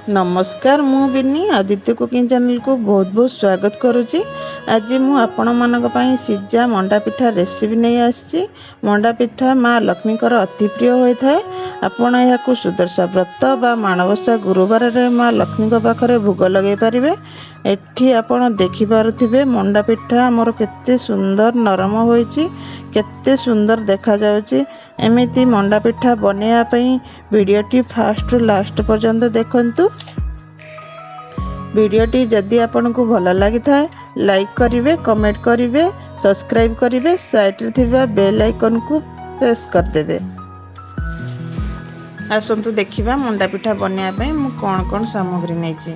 ନମସ୍କାର, ମୁଁ ବିନି ଆଦିତ୍ୟ କୁକିଂ ଚ୍ୟାନେଲକୁ ବହୁତ ବହୁତ ସ୍ୱାଗତ କରୁଛି। ଆଜି ମୁଁ ଆପଣମାନଙ୍କ ପାଇଁ ସିଝା ମଣ୍ଡା ପିଠା ରେସିପି ନେଇ ଆସିଛି। ମଣ୍ଡା ପିଠା ମା ଲକ୍ଷ୍ମୀଙ୍କର ଅତି ପ୍ରିୟ ହୋଇଥାଏ। ଆପଣ ଏହାକୁ ସୁଦର୍ଶା ବ୍ରତ ବା ମାଣବସା ଗୁରୁବାରରେ ମା ଲକ୍ଷ୍ମୀଙ୍କ ପାଖରେ ଭୋଗ ଲଗାଇ ପାରିବେ। ଏଠି ଆପଣ ଦେଖିପାରୁଥିବେ, ମଣ୍ଡା ପିଠା ଆମର କେତେ ସୁନ୍ଦର ନରମ ହୋଇଛି, କେତେ ସୁନ୍ଦର ଦେଖାଯାଉଛି। ଏମିତି ମଣ୍ଡା ପିଠା ବନେଇବା ପାଇଁ ଭିଡ଼ିଓଟି ଫାଷ୍ଟରୁ ଲାଷ୍ଟ ପର୍ଯ୍ୟନ୍ତ ଦେଖନ୍ତୁ। ଭିଡ଼ିଓଟି ଯଦି ଆପଣଙ୍କୁ ଭଲ ଲାଗିଥାଏ, ଲାଇକ୍ କରିବେ, କମେଣ୍ଟ କରିବେ, ସବସ୍କ୍ରାଇବ୍ କରିବେ, ସାଇଡ଼୍ରେ ଥିବା ବେଲ୍ ଆଇକନ୍କୁ ପ୍ରେସ୍ କରିଦେବେ। ଆସନ୍ତୁ ଦେଖିବା ମଣ୍ଡା ପିଠା ବନେଇବା ପାଇଁ ମୁଁ କ'ଣ କ'ଣ ସାମଗ୍ରୀ ନେଇଛି।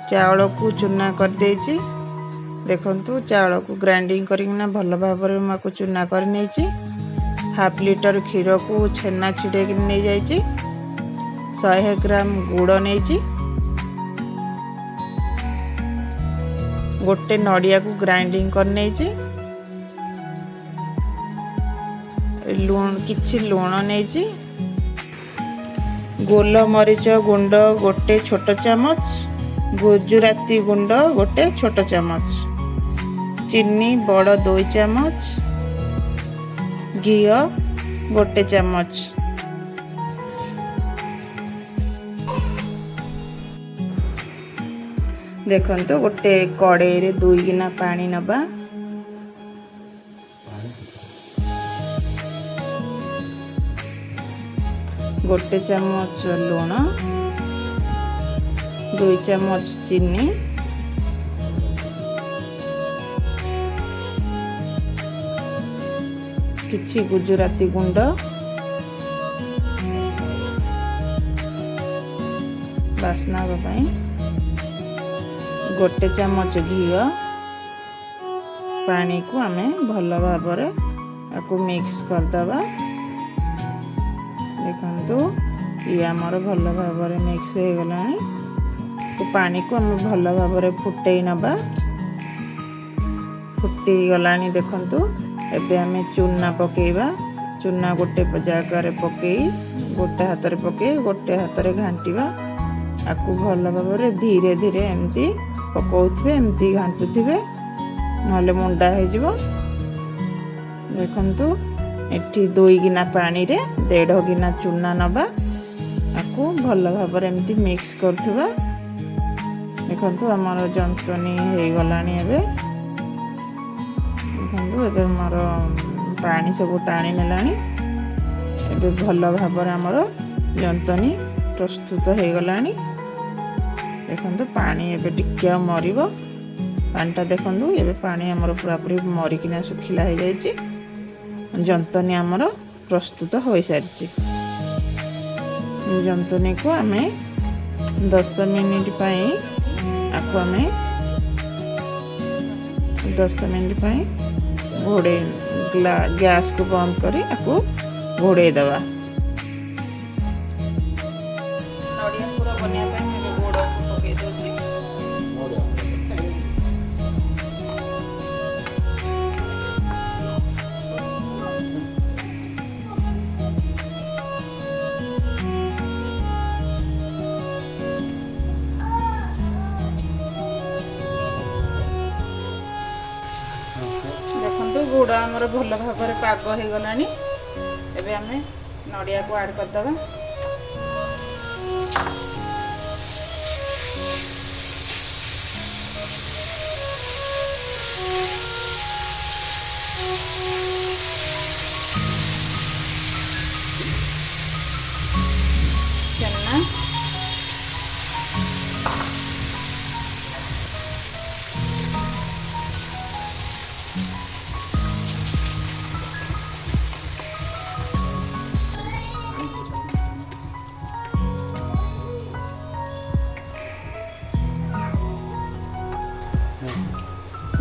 ଚାଉଳକୁ ଚୁନା କରିଦେଇଛି। ଦେଖନ୍ତୁ, ଚାଉଳକୁ ଗ୍ରାଇଣ୍ଡିଙ୍ଗ କରିକିନା ଭଲ ଭାବରେ ମୁଁ ଆକୁ ଚୁନା କରିନେଇଛି। ହାଫ୍ ଲିଟର କ୍ଷୀରକୁ ଛେନା ଛିଡ଼େଇକି ନେଇଯାଇଛି। 100 ଗ୍ରାମ ଗୁଡ଼ ନେଇଛି। ଗୋଟେ ନଡ଼ିଆକୁ ଗ୍ରାଇଣ୍ଡିଙ୍ଗ କରିନେଇଛି। ଲୁଣ, କିଛି ଲୁଣ ନେଇଛି। ଗୋଲମରିଚ ଗୁଣ୍ଡ ଗୋଟେ ଛୋଟ ଚାମଚ, ଗୁଜୁରାତି ଗୁଣ୍ଡ ଗୋଟେ ଛୋଟ ଚାମଚ, ଚିନି ବଡ଼ 2 ଚାମଚ, ଘିଅ ଗୋଟେ ଚାମଚ। ଦେଖନ୍ତୁ, ଗୋଟେ କଡ଼େଇରେ 2 ଗିନା ପାଣି ନେବା। ଗୋଟେ ଚାମଚ ଲୁଣ, 2 ଚାମଚ ଚିନି, କିଛି ଗୁଜୁରାତି ଗୁଣ୍ଡ, ବାସ୍ନା ହେବା ପାଇଁ ଗୋଟେ ଚାମଚ ଘିଅ। ପାଣିକୁ ଆମେ ଭଲ ଭାବରେ ଆକୁ ମିକ୍ସ କରିଦେବା। ଦେଖନ୍ତୁ, ଇଏ ଆମର ଭଲ ଭାବରେ ମିକ୍ସ ହେଇଗଲାଣି। ପାଣିକୁ ଆମେ ଭଲ ଭାବରେ ଫୁଟେଇ ନେବା। ଫୁଟିଗଲାଣି ଦେଖନ୍ତୁ। ଏବେ ଆମେ ଚୁନା ପକେଇବା। ଚୁନା ଗୋଟେ ଜାଗାରେ ପକେଇ, ଗୋଟେ ହାତରେ ପକେଇ ଗୋଟେ ହାତରେ ଘାଣ୍ଟିବା। ଆକୁ ଭଲ ଭାବରେ ଧୀରେ ଧୀରେ ଏମିତି ପକାଉଥିବେ, ଏମିତି ଘାଣ୍ଟୁଥିବେ, ନହେଲେ ମୁଣ୍ଡା ହେଇଯିବ। ଦେଖନ୍ତୁ, ଏଠି 2 ଗିନା ପାଣିରେ ଦେଢ଼ ଗିନା ଚୁନା ନେବା। ଆକୁ ଭଲ ଭାବରେ ଏମିତି ମିକ୍ସ କରୁଥିବା। ଦେଖନ୍ତୁ, ଆମର ଜନ୍ତଣି ହେଇଗଲାଣି ଏବେ। ଦେଖନ୍ତୁ, ଏବେ ଆମର ପାଣି ସବୁ ଟାଣି ନେଲାଣି। ଏବେ ଭଲ ଭାବରେ ଆମର ଜନ୍ତଣି ପ୍ରସ୍ତୁତ ହେଇଗଲାଣି। ଦେଖନ୍ତୁ, ପାଣି ଏବେ ଟିକେ ଆଉ ମରିବ ପାଣିଟା। ଦେଖନ୍ତୁ, ଏବେ ପାଣି ଆମର ପୁରାପୁରି ମରିକିନା ଶୁଖିଲା ହେଇଯାଇଛି। ଜନ୍ତଣି ଆମର ପ୍ରସ୍ତୁତ ହୋଇସାରିଛି। ଜନ୍ତଣିକୁ ଆମେ 10 ମିନିଟ୍ ପାଇଁ, ଆକୁ ଆମେ 10 ମିନିଟ୍ ପାଇଁ ଘୋଡ଼େଇ, ଗ୍ୟାସକୁ ବନ୍ଦ କରି ଆକୁ ଘୋଡ଼େଇ ଦେବା। ନଡ଼ିଆ ପୁର ବନେଇବା ପାଇଁ ମୁଁ ଏବେ ଗୁଡ଼କୁ ପକେଇ ଦେଉଛି। ଦେଖନ୍ତୁ, ଗୁଡ଼ ଆମର ଭଲ ଭାବରେ ପାଗ ହେଇଗଲାଣି। ଏବେ ଆମେ ନଡ଼ିଆକୁ ଆଡ଼୍ କରିଦେବା। ଛେନା,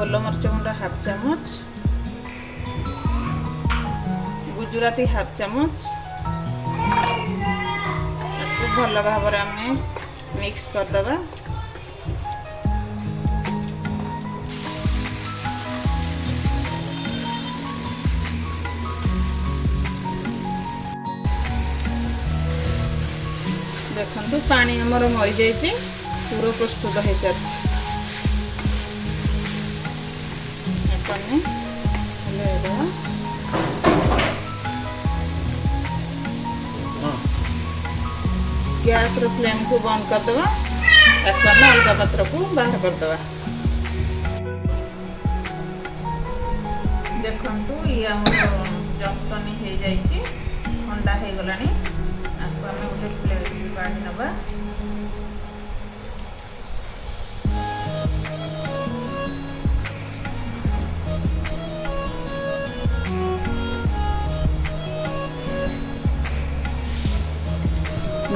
ଗୋଲମରିଚ ଗୁଣ୍ଡ ହାଫ୍ ଚାମଚ, ଗୁଜୁରାତି ହାଫ୍ ଚାମଚ। ତାକୁ ଭଲ ଭାବରେ ଆମେ ମିକ୍ସ କରିଦେବା। ଦେଖନ୍ତୁ, ପାଣି ଆମର ମରିଯାଇଛି, ପୁର ପ୍ରସ୍ତୁତ ହେଇସାରିଛି। ୟାକୁ ଆମେ ଓହ୍ଲେଇଦେବା। ଗ୍ୟାସ୍ର ଫ୍ଲେମ୍କୁ ବନ୍ଦ କରିଦେବା। ତାକୁ ଆମେ ଅଲଗା ପାତ୍ରକୁ ବାହାର କରିଦେବା। ଦେଖନ୍ତୁ, ଇଏ ଆମର ଜନ୍ତନୀ ହେଇଯାଇଛି, ଥଣ୍ଡା ହେଇଗଲାଣି। ଆକୁ ଆମେ ଗୋଟେ ପ୍ଲେଟ୍କୁ କାଢ଼ି ନେବା।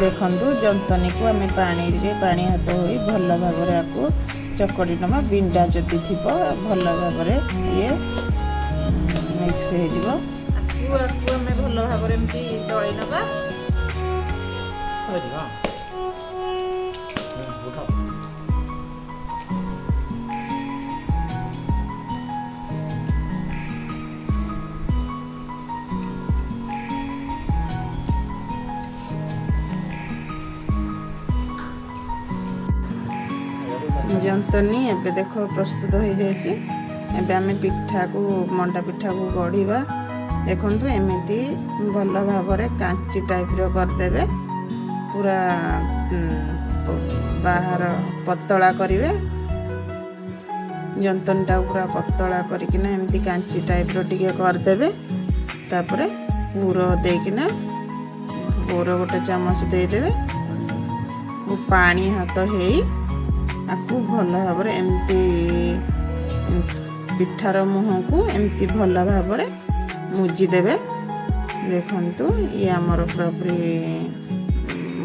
ଦେଖନ୍ତୁ, ଜନ୍ତନୀକୁ ଆମେ ପାଣିରେ ପାଣି ହାତ ହୋଇ ଭଲ ଭାବରେ ଆକୁ ଚକଡ଼ି ନେବା। ବିଣ୍ଡା ଯଦି ଥିବ, ଭଲ ଭାବରେ ଇଏ ମିକ୍ସ ହେଇଯିବ। ଆକୁ ଆମେ ଭଲ ଭାବରେ ଏମିତି ଦଳି ନେବା। କରିବା। ଉଠାଅ। ଜନ୍ତନୀ ଏବେ ଦେଖ ପ୍ରସ୍ତୁତ ହେଇଯାଇଛି। ଏବେ ଆମେ ପିଠାକୁ, ମଣ୍ଡା ପିଠାକୁ ଗଢ଼ିବା। ଦେଖନ୍ତୁ, ଏମିତି ଭଲ ଭାବରେ କାଞ୍ଚି ଟାଇପ୍ର କରିଦେବେ, ପୁରା ବାହାର ପତଳା କରିବେ। ଜନ୍ତନୀଟାକୁ ପୁରା ପତଳା କରିକିନା ଏମିତି କାଞ୍ଚି ଟାଇପ୍ର ଟିକେ କରିଦେବେ। ତାପରେ ପୁର ଦେଇକିନା, ପୁର ଗୋଟେ ଚାମଚ ଦେଇଦେବେ। ପାଣି ହାତ ହେଇ ଆକୁ ଭଲ ଭାବରେ ଏମିତି ପିଠାର ମୁହଁକୁ ଏମିତି ଭଲ ଭାବରେ ମୁଜିଦେବେ। ଦେଖନ୍ତୁ, ଇଏ ଆମର ପୁରାପୁରି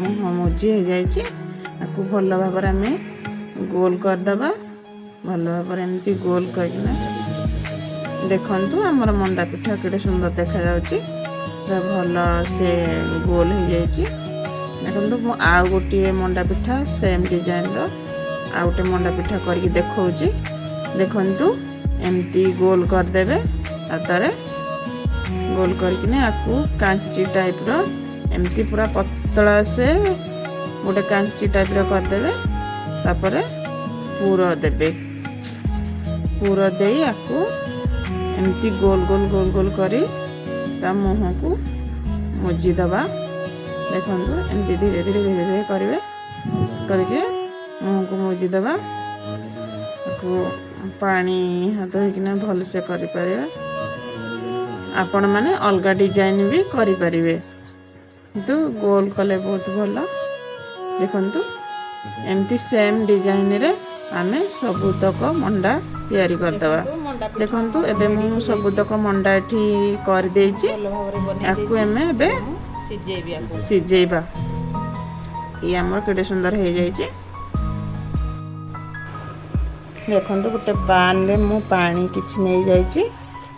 ମୁହଁ ମୁଜି ହେଇଯାଇଛି। ଆକୁ ଭଲ ଭାବରେ ଆମେ ଗୋଲ କରିଦେବା। ଭଲ ଭାବରେ ଏମିତି ଗୋଲ କରିକିନା, ଦେଖନ୍ତୁ, ଆମର ମଣ୍ଡା ପିଠା କେତେ ସୁନ୍ଦର ଦେଖାଯାଉଛି। ପୁରା ଭଲ ସେ ଗୋଲ ହେଇଯାଇଛି। ଦେଖନ୍ତୁ, ମୁଁ ଆଉ ଗୋଟିଏ ମଣ୍ଡା ପିଠା, ସେମ୍ ଡିଜାଇନର ଆଉ ଗୋଟେ ମଣ୍ଡା ପିଠା କରିକି ଦେଖାଉଛି। ଦେଖନ୍ତୁ, ଏମିତି ଗୋଲ କରିଦେବେ ହାତରେ। ଗୋଲ କରିକିନା ଆକୁ କାଞ୍ଚି ଟାଇପ୍ର ଏମିତି ପୁରା ପତଳା ସେ ଗୋଟେ କାଞ୍ଚି ଟାଇପ୍ର କରିଦେବେ। ତାପରେ ପୁର ଦେବେ। ପୁର ଦେଇ ଆକୁ ଏମିତି ଗୋଲ ଗୋଲ ଗୋଲ ଗୋଲ କରି ତା ମୁହଁକୁ ମୁଜିଦେବା। ଦେଖନ୍ତୁ, ଏମିତି ଧୀରେ ଧୀରେ ଧୀରେ ଧୀରେ କରିବେ, କରିକି ମୁହଁକୁ ମୁଜିଦେବା। ତାକୁ ପାଣି ହାତ ହେଇକିନା ଭଲସେ କରିପାରିବେ। ଆପଣମାନେ ଅଲଗା ଡିଜାଇନ ବି କରିପାରିବେ, କିନ୍ତୁ ଗୋଲ କଲେ ବହୁତ ଭଲ। ଦେଖନ୍ତୁ, ଏମିତି ସେମ୍ ଡିଜାଇନରେ ଆମେ ସବୁତକ ମଣ୍ଡା ତିଆରି କରିଦେବା। ଦେଖନ୍ତୁ, ଏବେ ମୁଁ ସବୁତକ ମଣ୍ଡା ଏଠି କରିଦେଇଛି। ୟାକୁ ଆମେ ଏବେ ସିଝେଇବା। ଇଏ ଆମର କେତେ ସୁନ୍ଦର ହେଇଯାଇଛି। ଦେଖନ୍ତୁ, ଗୋଟେ ପାନ୍ରେ ମୁଁ ପାଣି କିଛି ନେଇଯାଇଛି।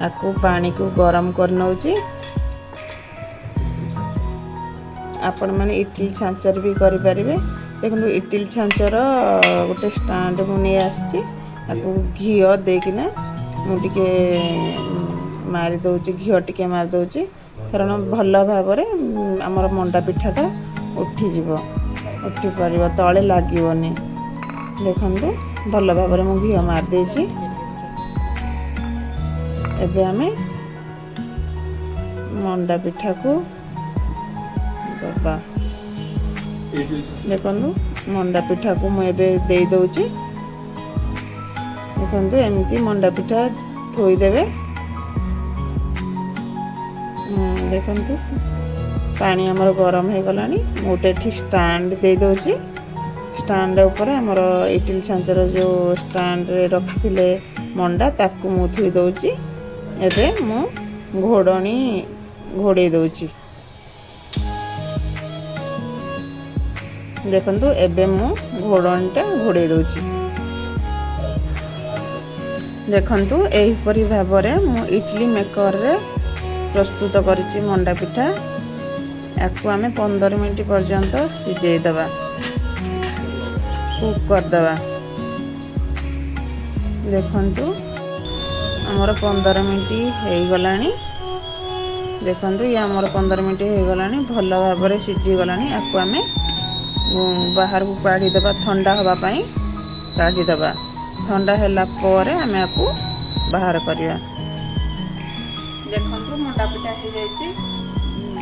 ଆକୁ ପାଣିକୁ ଗରମ କରିନେଉଛି। ଆପଣମାନେ ଇଟିଲି ଛାଞ୍ଚରେ ବି କରିପାରିବେ। ଦେଖନ୍ତୁ, ଇଟିଲି ଛାଞ୍ଚର ଗୋଟେ ଷ୍ଟାଣ୍ଡ ମୁଁ ନେଇ ଆସିଛି। ତାକୁ ଘିଅ ଦେଇକିନା ମୁଁ ଟିକେ ମାରି ଦେଉଛି, ଘିଅ ଟିକେ ମାରି ଦେଉଛି, କାରଣ ଭଲ ଭାବରେ ଆମର ମଣ୍ଡା ପିଠାଟା ଉଠିଯିବ, ଉଠିପାରିବ, ତଳେ ଲାଗିବନି। ଦେଖନ୍ତୁ, ଭଲ ଭାବରେ ମୁଁ ଘିଅ ମାରିଦେଇଛି। ଏବେ ଆମେ ମଣ୍ଡା ପିଠାକୁ ଦେବା। ଦେଖନ୍ତୁ, ମଣ୍ଡା ପିଠାକୁ ମୁଁ ଏବେ ଦେଇଦେଉଛି। ଦେଖନ୍ତୁ, ଏମିତି ମଣ୍ଡା ପିଠା ଥୋଇଦେବେ। ଦେଖନ୍ତୁ, ପାଣି ଆମର ଗରମ ହେଇଗଲାଣି। ମୁଁ ଗୋଟେ ଏଠି ଷ୍ଟାଣ୍ଡ ଦେଇଦେଉଛି। ଷ୍ଟାଣ୍ଡ ଉପରେ ଆମର ଇଟିଲି ଛାଞ୍ଚର ଯେଉଁ ଷ୍ଟାଣ୍ଡରେ ରଖିଥିଲେ ମଣ୍ଡା, ତାକୁ ମୁଁ ଥୋଇ ଦେଉଛି। ଏବେ ମୁଁ ଘୋଡ଼ଣୀ ଘୋଡ଼େଇ ଦେଉଛି। ଦେଖନ୍ତୁ, ଏବେ ମୁଁ ଘୋଡ଼ଣୀଟା ଘୋଡ଼େଇ ଦେଉଛି। ଦେଖନ୍ତୁ, ଏହିପରି ଭାବରେ ମୁଁ ଇଟଲି ମେକରରେ ପ୍ରସ୍ତୁତ କରିଛି ମଣ୍ଡା ପିଠା। ୟାକୁ ଆମେ 15 ମିନିଟ୍ ପର୍ଯ୍ୟନ୍ତ ସିଝେଇ ଦେବା, କୁକ୍ କରିଦେବା। ଦେଖନ୍ତୁ, ଆମର 15 ମିନିଟ୍ ହେଇଗଲାଣି। ଦେଖନ୍ତୁ, ଇଏ ଆମର 15 ମିନିଟ୍ ହେଇଗଲାଣି, ଭଲ ଭାବରେ ସିଝିଗଲାଣି। ୟାକୁ ଆମେ ବାହାରକୁ କାଢ଼ିଦେବା, ଥଣ୍ଡା ହେବା ପାଇଁ କାଢ଼ିଦେବା। ଥଣ୍ଡା ହେଲା ପରେ ଆମେ ଆକୁ ବାହାର କରିବା। ଦେଖନ୍ତୁ ମଣ୍ଡା ପିଠା ହେଇଯାଇଛି।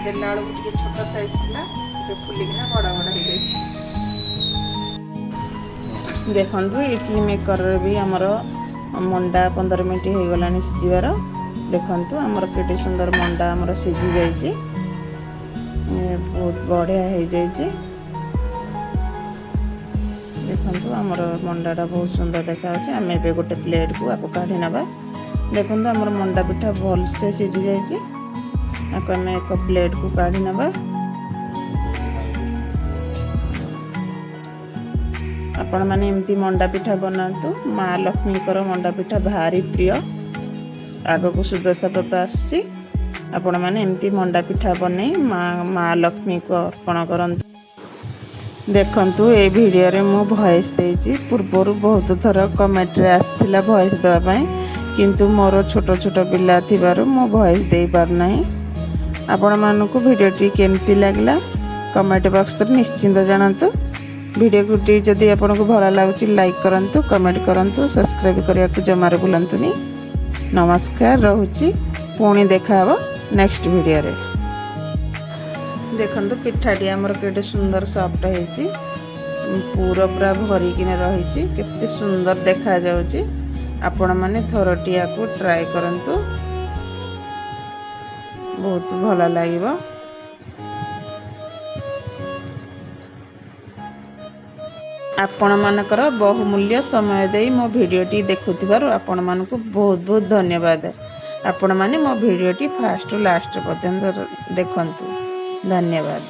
ଦେଲା ବେଳକୁ ଟିକେ ଛୋଟ ସାଇଜ୍ ଥିଲା, ଏବେ ଫୁଲିକିନା ବଡ଼ ବଡ଼ ହେଇଯାଇଛି। ଦେଖନ୍ତୁ ଇଟଲି ମେକରରେ ବି ଆମର ମଣ୍ଡା 15 ମିନିଟ୍ ହେଇଗଲାଣି ସିଝିବାର। ଦେଖନ୍ତୁ ଆମର କେତେ ସୁନ୍ଦର ମଣ୍ଡା ଆମର ସିଝି ଯାଇଛି, ବହୁତ ବଢ଼ିଆ ହେଇଯାଇଛି। ଦେଖନ୍ତୁ ଆମର ମଣ୍ଡାଟା ବହୁତ ସୁନ୍ଦର ଦେଖାଯାଉଛି। ଆମେ ଏବେ ଗୋଟେ ପ୍ଲେଟ୍କୁ ଆକୁ କାଢ଼ି ନେବା। ଦେଖନ୍ତୁ ଆମର ମଣ୍ଡା ପିଠା ଭଲସେ ସିଝି ଯାଇଛି। ଆକୁ ଆମେ ଏକ ପ୍ଲେଟ୍କୁ କାଢ଼ି ନେବା। ଆପଣମାନେ ଏମିତି ମଣ୍ଡା ପିଠା ବନାନ୍ତୁ। ମା ଲକ୍ଷ୍ମୀଙ୍କର ମଣ୍ଡା ପିଠା ଭାରି ପ୍ରିୟ। ଆଗକୁ ସୁଦଶା ବ୍ରତ ଆସୁଛି, ଆପଣମାନେ ଏମିତି ମଣ୍ଡା ପିଠା ବନେଇ ମା ଲକ୍ଷ୍ମୀକୁ ଅର୍ପଣ କରନ୍ତୁ। ଦେଖନ୍ତୁ ଏ ଭିଡ଼ିଓରେ ମୁଁ ଭଏସ୍ ଦେଇଛି। ପୂର୍ବରୁ ବହୁତ ଥର କମେଣ୍ଟରେ ଆସିଥିଲା ଭଏସ୍ ଦେବା ପାଇଁ, କିନ୍ତୁ ମୋର ଛୋଟ ଛୋଟ ପିଲା ଥିବାରୁ ମୁଁ ଭଏସ୍ ଦେଇପାରୁନାହିଁ। ଆପଣମାନଙ୍କୁ ଭିଡ଼ିଓଟି କେମିତି ଲାଗିଲା କମେଣ୍ଟ ବକ୍ସରେ ନିଶ୍ଚିନ୍ତ ଜଣାନ୍ତୁ। ଭିଡ଼ିଓଟି ଯଦି ଆପଣଙ୍କୁ ଭଲ ଲାଗୁଛି ଲାଇକ୍ କରନ୍ତୁ, କମେଣ୍ଟ କରନ୍ତୁ, ସବସ୍କ୍ରାଇବ୍ କରିବାକୁ ଜମାରୁ ଭୁଲନ୍ତୁନି। ନମସ୍କାର, ରହୁଛି। ପୁଣି ଦେଖାହେବ ନେକ୍ସଟ ଭିଡ଼ିଓରେ। ଦେଖନ୍ତୁ ପିଠାଟି ଆମର କେତେ ସୁନ୍ଦର ସଫ୍ଟ ହେଇଛି, ପୁର ପୁରା ଭରିକିନା ରହିଛି, କେତେ ସୁନ୍ଦର ଦେଖାଯାଉଛି। ଆପଣମାନେ ଥରଟି ୟାକୁ ଟ୍ରାଏ କରନ୍ତୁ, ବହୁତ ଭଲ ଲାଗିବ। ଆପଣମାନଙ୍କର ବହୁମୂଲ୍ୟ ସମୟ ଦେଇ ମୋ ଭିଡ଼ିଓଟି ଦେଖୁଥିବାରୁ ଆପଣମାନଙ୍କୁ ବହୁତ ବହୁତ ଧନ୍ୟବାଦ। ଆପଣମାନେ ମୋ ଭିଡ଼ିଓଟି ଫାଷ୍ଟରୁ ଲାଷ୍ଟ ପର୍ଯ୍ୟନ୍ତ ଦେଖନ୍ତୁ। ଧନ୍ୟବାଦ।